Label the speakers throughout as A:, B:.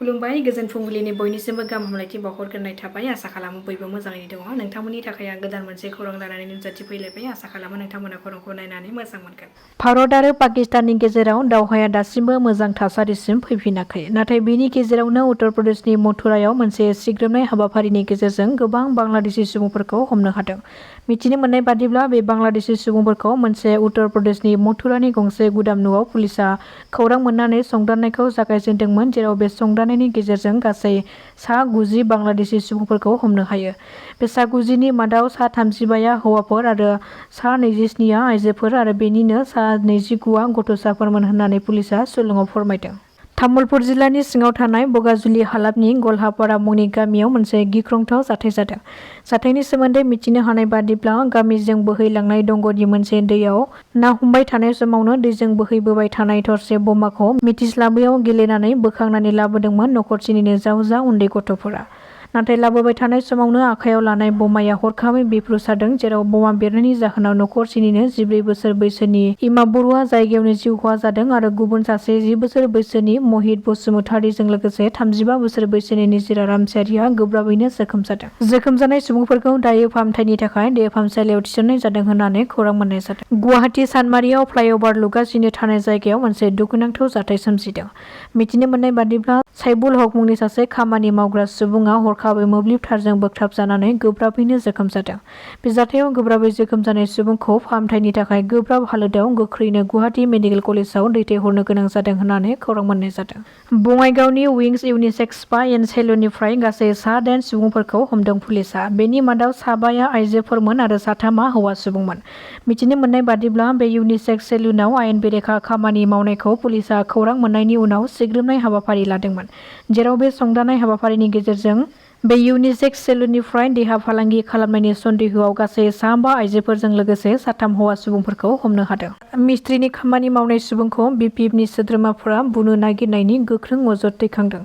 A: खुलुमबाय गोजोन फुंबिलिनि बयनिसिमबो गाहाम हामलायथि बावहरग्रोनाय थाबाय। आसा खालामो बयबो मोजाङैनो दङ। नोंथांमोननि थाखाय आं गोदान मोनसे खौरां लानानै नुजाथिफैलायबाय। आसा खालामो नोंथांमोना खौरांखौ नायनानै मोजां मोनगोन। भारत आरो पाकिस्ताननि गेजेराव दावहाया दासिमबो मोजां थासारिसिम फैफिनाखै। नाथाय बेनि गेजेरावनो उत्तर प्रदेशनि मथुरायाव मोनसे सिग्रोमनाय हाबाफारिनि गेजेरजों गोबां बांलादेशी सुबुंफोरखौ हमनो हादों। मिथिनो मोननाय बादिब्ला बे बांलादेशी सुबुंफोरखौ मोनसे उत्तर प्रदेशनि मथुरानि गंसे गुदाम न'आव पुलिसआ खौरां मोननानै संदाननायखौ जागायजेनदोंमोन, जेराव बे संदाननायनि गेजेरजों गासै सा 90 बांलादेशी सुबुंफोरखौ हमनो हायो। बे सा 90नि मादाव सा 35आ हौवाफोर आरो सा 27आ आइजोफोर आरो बेनिनो सा 29आ गथ'साफोरमोन होननानै पुलिसआ सुलुङाव फोरमायदों। तामुलपुर जिल्लानि सिङाव थानाय बगाजुलि हालाबनि गल्हापारा मुंनि गामियाव मोनसे गिख्रंथाव जाथाय जादों। जाथायनि सोमोन्दै मिथिनो हानाय बादिब्ला गामिजों बोहैलांनाय दंग'नि मोनसे दैयाव ना हमबाय थानाय समावनो दैजों बोहैबोबाय थानाय थरसे बमाखौ मिथिस्लाबैयाव गेलेनानै बोखांनानै लाबोदोंमोन नखरसेनिनो जावजा उन्दै गथ'फोरा। नाथाय लाबोबाय थानाय समावनो आखायाव लानाय बमाया हरखाबै बेफ्रुसारदों, जेराव बमा बेरनायनि जाहोनाव नखरसेनिनो 14 बोसोर बैसोनि इमा बरुवा जायगायावनो जिउ खहा जादों आरो गुबुन सासे 10 बोसोर बैसोनि महित बसुमतारीजों लोगोसे 35 बोसोर बैसोनि निजिरा रामसियारिया गोब्राबैनो जोखोम जादों। जोखोम जानाय सुबुंफोरखौ दायो फाहामथायनि थाखाय देहा फाहामसालियाव थिसननाय जादों होननानै खौरां मोननाय जादों। गुवाहाटी सानमारियाव फ्लाइअभार लुगासिनो थानाय जायगायाव मोनसे दुखुनांथाव जाथाय सोमजिदों। मिथिनो मोननाय बादिब्ला साइबुल हक मुंनि सासे खामानि मावग्रा सुबुङा हरखाबै मोब्लिब थारजों बोगथाबजानानै गोब्राबैनो जोखोम जादों। बे जाथायाव गोब्राबै जोखोम जानाय सुबुंखौ फाहामथायनि थाखाय गोब्राब हालोदाव गोख्रैनो गुवाहाटी मेडिकेल कलेजाव दैथायहरनो गोनां जादों होननानै खौरां मोननाय जादों। बङाइगावनि विंस इउनिसेक्स स्पा एन्ड सेलुननिफ्राय गासै सा 8 सुबुंफोरखौ हमदों पुलिसआ। बेनि मादाव सा 5आ आइजोफोरमोन आरो सा 3आ हौवा सुबुंमोन। मिथिनो मोननाय बादिब्ला बे इउनिसेक्स सेलुनाव आयेन बेरेखा खामानि मावनायखौ पुलिसआ खौरां मोननायनि उनाव सिग्रोमनाय हाबाफारि लादोंमोन, जेराव बे संदाननाय हाबाफारिनि गेजेरजों बे इउनिसेक्स सेलुननिफ्राय देहा फालांगि खालामनायनि सन्देहआव गासै सा 5 आइजोफोरजों लोगोसे सा 3 हौवा सुबुंफोरखौ हमनो हादों। मिस्ट्रिनि खामानि मावनाय सुबुंखौ बिपिएफनि सोद्रोमाफोरा बुनो नागिरनायनि गोख्रों अजद दैखांदों।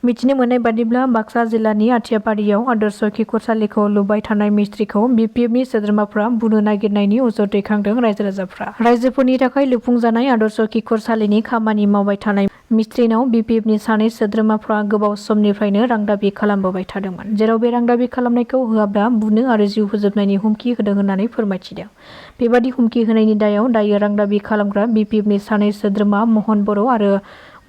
A: मिथिनो मोननाय बादिब्ला बाक्सा जिल्लानि आथियाबारियाव आदर्श खिखरसालिखौ लुबाय थानाय मिस्ट्रिखौ बिपिएफनि सोद्रोमाफोरा बुनो नागिरनायनि अजद दैखांदों रायजो-राजाफ्रा। रायजोफोरनि थाखाय लुफुंजानाय आदर्श खिखरसालिनि खामानि मावबाय थानाय मिस्ट्रिनाव बिपिएफनि सानै सोद्रोमाफ्रा गोबाव समनिफ्रायनो रां दाबि खालामबोबाय थादोंमोन, जेराव बे रां दाबि खालामनायखौ होआब्ला बुनो आरो जिउ फोजोबनायनि हुमखि होदों होननानै फोरमायथिदों। बेबादि हुमखि होनायनि दायाव दायो रां दाबि खालामग्रा बिपिएफनि सानै सोद्रोमा महन बर' आरो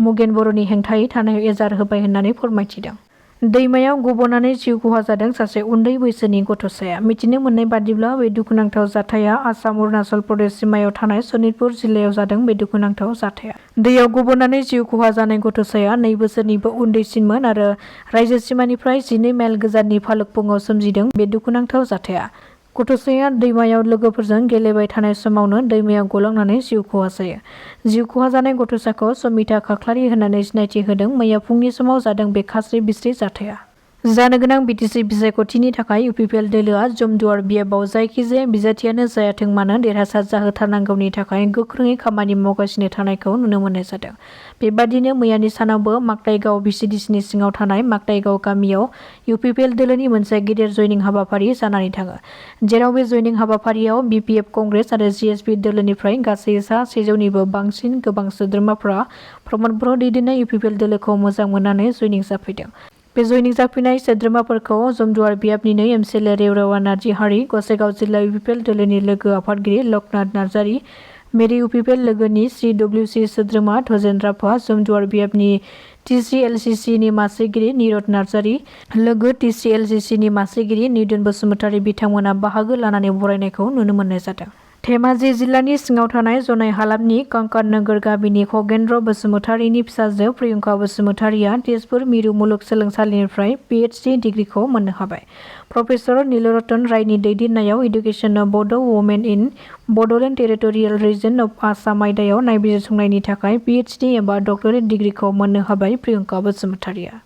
A: मुगेन बर'नि हेंथायै थानायाव एजार होबाय होननानै फोरमायथिदों। दैमायाव गबनानै जिउ खहा जादों सासे उन्दै बैसोनि गथ'साया। मिथिनो मोननाय बादिब्ला बे दुखुनांथाव जाथाया आसाम-अरुनाचल प्रदेश सिमायाव थानाय सनितपुर जिल्लायाव जादों। बे दुखुनांथाव जाथाया दैयाव गबनानै जिउ खहा जानाय गथ'साया 2 बोसोरनिबो उन्दैसिनमोन आरो रायजो सिमानिफ्राय 12 माइल गोजाननि फालुकपुङाव सोमजिदों। बे दुखुनांथाव जाथाया गथ'साया दैमायाव लोगोफोरजों गेलेबाय थानाय समावनो दैमायाव गलांनानै जिउ खहा जायो। जिउ खहा जानाय गथ'साखौ समिता खाख्लारि होननानै सिनायथि होदों। मैया फुंनि समाव जादों बे खास्रि-बिस्रि जाथाया। जानो गोनां बिटिसि बिसायख'थिनि थाखाय इउपिपिएल दोलोआ जमदुवार बियाबाव जायखिजाया बिजाथियानो जायाथों मानो देरहासार जाहोथारनांगौनि थाखाय गोख्रोङै खामानि मावगासिनो थानायखौ नुनो मोननाय जादों। बेबादिनो मैयानि सानावबो माकटाइगाव भिसिडिसिनि सिङाव थानाय माकटाइगाव गामियाव इउपिपिएल दोलोनि मोनसे गिदिर जयनिं हाबाफारि जानानै थाङो, जेराव बे जयनिं हाबाफारियाव बिपिएफ, कंग्रेस आरो जिएसपि दोलोनिफ्राय गासै सा 100निबो बांसिन गोबां सोद्रोमाफ्रा प्रमद बर' दैदेननाय इउपिपिएल दोलोखौ मोजां मोननानै जयनिं जाफैदों। बे जयनिं जाफैनाय सोद्रोमाफोरखौ जमदुवार बियाबनिनो एमसिएलए रेवरावा नार्जिहारि, गसाइगाव जिल्ला इउपिपिएल दोलोनि लोगो आफादगिरि लकनाथ नार्जारि, मेरि इउपिपिएल लोगोनि सिडब्लिउसि सोद्रोमा धजेन राभा, जमदुवार बियाबनि टिसिएलसिसिनि मासिगिरि निरद नार्जारि, लोगो टिसिएलसिसिनि मासिगिरि निदन बसुमतारी बिथांमोना बाहागो लानानै बरायनायखौ नुनो मोननाय जादों। धेमाजि जिल्लानि सिङाव थानाय जनाय हालामनि कांकान नोगोर गामिनि खगेन्द्र बसुमतारीनि फिसाजो प्रियंका बसुमतारीया तेजपुर मिरु मुलुगसोलोंसालिनिफ्राय पिएइचडि डिग्रीखौ मोननो हाबाय। प्रफेसर नीलरतन रायनि दैदेननायाव education of Bodo' women in Bodoland territorial region of Assam आयदायाव नायबिजिरसंनायनि थाखाय पिएइचडि एबा डक्टरेट डिग्रीखौ मोननो हाबाय प्रियंका बसुमतारीया।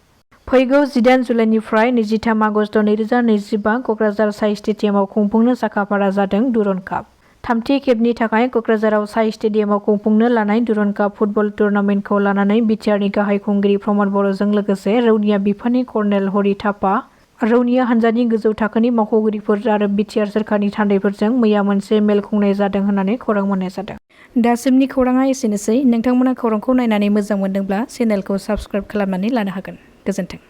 A: फैगौ 18 जुलाइनिफ्राय 23 आगस्ट 2025 क'क्राझार साइ स्टेडियामाव खुंफुंनो साखाफारा जादों दुरन काप। थामथि खेबनि थाखाय क'क्राझाराव साइ स्टेडियामाव खुंफुंनो लानाय दुरन काप फुटबल टुर्नामेन्टखौ लानानै बिटिआरनि गाहाय खुंगिरि प्रमद बर'जों लोगोसे रौनिया बिफाननि कर्नेल हरि थापा रौनिया हान्जानि गोजौ थाखोनि मावख'गिरिफोर आरो BTR सोरखारनि थान्दैफोरजों मैया मोनसे मेल खुंनाय जादों होननानै खौरां मोननाय जादों। दासिमनि खौराङा एसेनोसै। नोंथांमोना खौरांखौ नायनानै मोजां मोनदोंब्ला चेनेलखौ साबस्क्राइब खालामनानै लानो हागोन। गोजोन्थों।